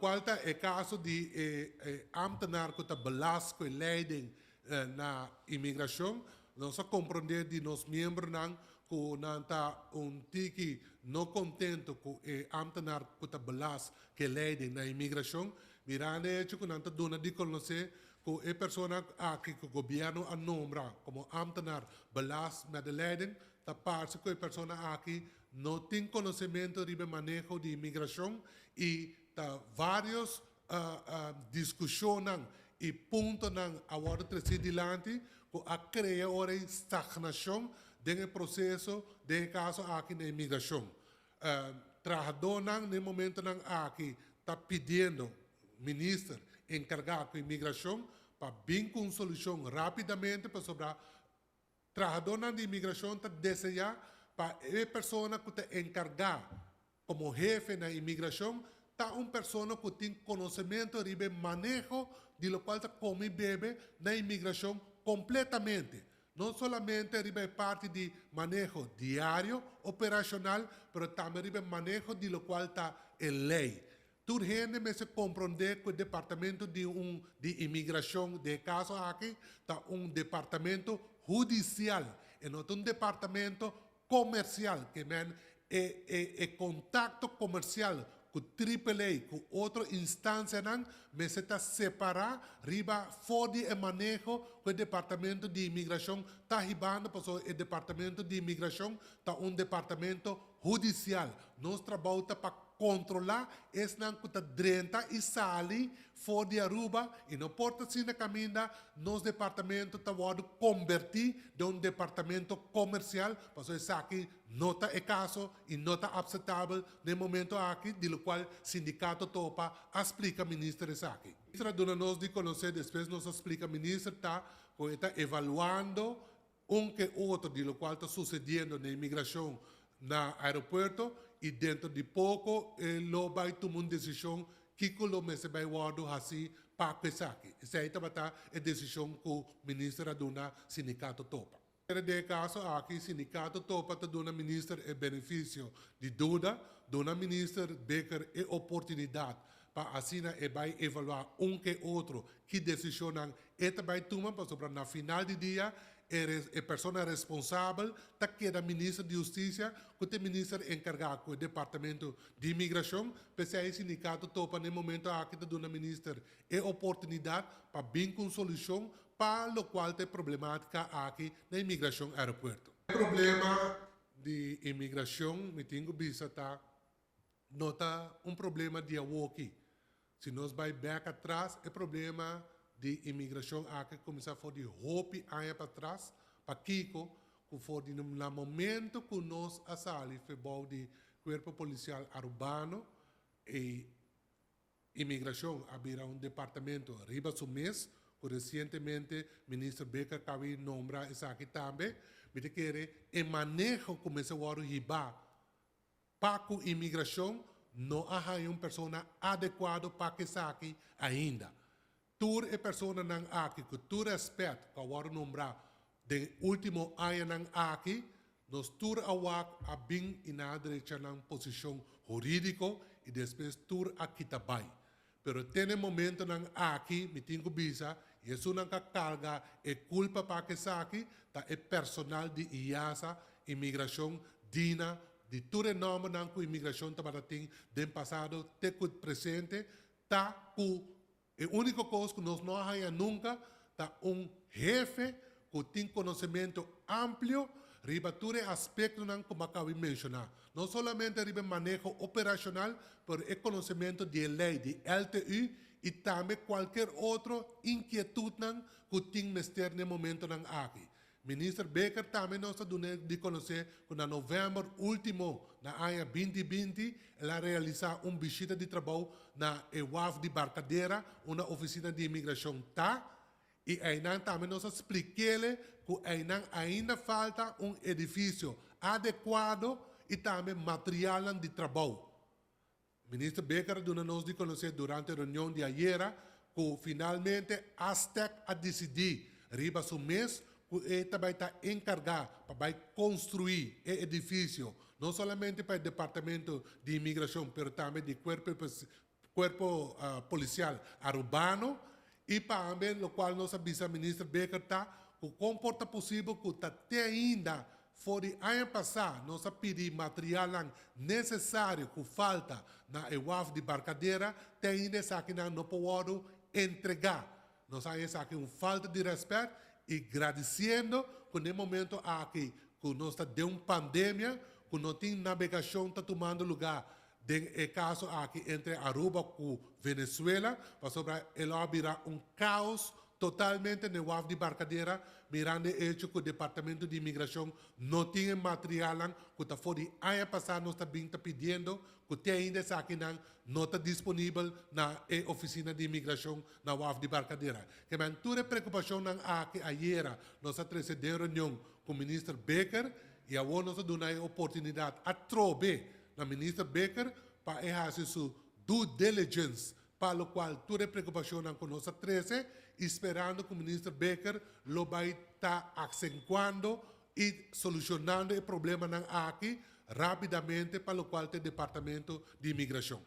Cual ta e caso di e ambtenaar cu ta belast cu e leiding na imigracion, nos a comprende di nos miembronan cu nan ta un tiki no contento cu e ambtenaar cu ta belast cu e leiding na imigracion, mirando e hecho cu nan ta duna di conoce cu e persona aki cu gobierno a nombra como ambtenaar belast met de leiding, ta parce cu e persona aki no tin conocemento riba e maneho di imigracion y ta varios discusionnan y puntonan a wordo treci dilanti cu a crea ora e stagnacion den e proceso den e caso aki na imigracion. Trahadornan na e momentonan aki ta pidiendo minister encarga cu imigracion pa bin cu un solucion rapidamente pasobra Trahadónan di imigrashon ta deseá pa e persona ku ta enkargá komo hefe na imigrashon ta un persona ku tin konosementu riba e maneho di lokual ta kome i bebe na imigrashon kompletamente, no solamente riba e parti di maneho diario operashonal, pero tambe riba e maneho di lokual ta e lei. Tur hende mester komprondé ku e departamento di un di imigrashon den e kaso aki ta un departamento hudisial, e no ta un departamento komersial. Ke men e e e kontakto komersial ku Triple A ku otro instansianan mester ta separá riba for di e maneho ku e departamento di imigrashon ta hibando pasobra e departamento di imigrashon ta un departamento hudisial. Nos trabou ta pa Kontrolá esnan ku ta drenta i sali for di Aruba i no por ta asina kaminda nos departamento ta wòrdu kombertí den un departamento komersial, pasobra esaki no ta e kaso i no ta apseptabel na e momento aki, di lokual Sindikato Topa a splika minister esaki. Minister a duna nos di konosé despues nos a splika minister ta ku e ta evaluando Un ke otro di lokual ta susediendo na imigrashon na aeropuerto i dentro di poko e lo bai tuma un desishon kiko lo mester bai wòrdu hasi pa ku esaki. Esei tabata e desishon ku minister a duna Sindikato Topa. Den e kaso aki Sindikato Topa ta duna minister e benefisio di duda, duna minister Bikker e oportunidat pa asina e bai evaluá un ke otro ki desishonnan e ta bai tuma pasobra na final di dia e e persona responsabel ta keda Minister di Hustisia ku ta e minister enkargá ku e departamento di imigrashon. P'esei e sindikato topa na e momento aki ta duna minister e oportunidat pa bin ku un solushon pa lokual ta e problematika aki na imigrashon aeropuerto. E problema di imigrashon mi tin ku bisa ta No ta un problema di awoki. Si nos bai bek atras, e problema di imigrashon aki a kuminsá for di hopi aña patras. Pakiko? Ku for di na momento ku nos a sali fe bou di Kuerpo Polisial Arubano, e imigrashon a bira un departamento riba su mes, ku resientemente Minister Bikker kabi nombra esaki tambe. Mi ta kere e maneho ku mester wòrdu hibá Pa ku imigrashon no a haña un persona adekuado pa ku esaki ainda. Tur e personanan aki ku tur rèspèt ku a wòrdu nombrá den e último añanan aki, nos tur a wak a bin i nan a drecha nan posishon hurídiko i despues tur a kita bai. Pero te na e momentonan aki mi tin ku bisa i esunnan ku a karga e kulpa pa esaki ta e personal di IASA, Imigrashon, Dina, di tur e nòmbernan ku imigrashon tabata tin den pasado te ku presente, ta ku e úniko kos ku nos no a haña nunka ta un hefe ku tin konosementu amplio riba tur e aspektonan ku mi a kabi menshoná. No solamente riba e maneho operashonal, pero e konosementu di e lei di LTU i tambe kualker otro inkietutnan ku tin mester na e momentonan aki. Minister Bikker tambe nos ta duna di konosé ku na novèmber último na aña 2020 el a realisá un bishita di trabou na e waf di Barcadera unda ofisina di imigrashon ta I einan tambe nos a splik'ele ku einan ainda falta un edifisio adekuado i tambe materialnan di trabou. Minister Bikker a duna nos di konosé durante reunion di ayera ku finalmente Astec a disidí riba su mes ku e ta bai ta enkargá pa bai konstruí e edifisio no solamente pa e Departamento di Imigrashon pero tambe di Kuerpo. Cuerpo Policial Arubano y tambe locual nos a bisa Minister Bikker ta cu con por ta posibel cu ta te ainda for di aña pasa nos a pidi material necesario cu falta na e waf di Barcadera, te ainda esaki no por entrega. Nos a aki un falta di respet y gradiciendo cu na e momento aki cu nos ta den un pandemia, cu no tin nabegacion ta tumando luga den e caso aki entre Aruba cu Venezuela, pasobra el a bira un caos totalmente na waf di Barcadera, mirando e hecho cu e Departamento di Imigracion no tin material cu ta for di aña pasa nos ta bin ta pidiendo, cu te ainda esaki no ta disponibel na e oficina di imigracion na waf di Barcadera. Kiermen tur preocupacion aki ayera nos a trece den reunion cu Minister Bikker y awor nos a duna e oportunidad atrobe na Minister Bikker pa haci su due diligence, pa locual tur preocupacion cu nos a trece, sperando cu Minister Bikker lo bay ta acentuando y solucionando e problemanan aki rapidamente pa locual e Departamento di Imigracion.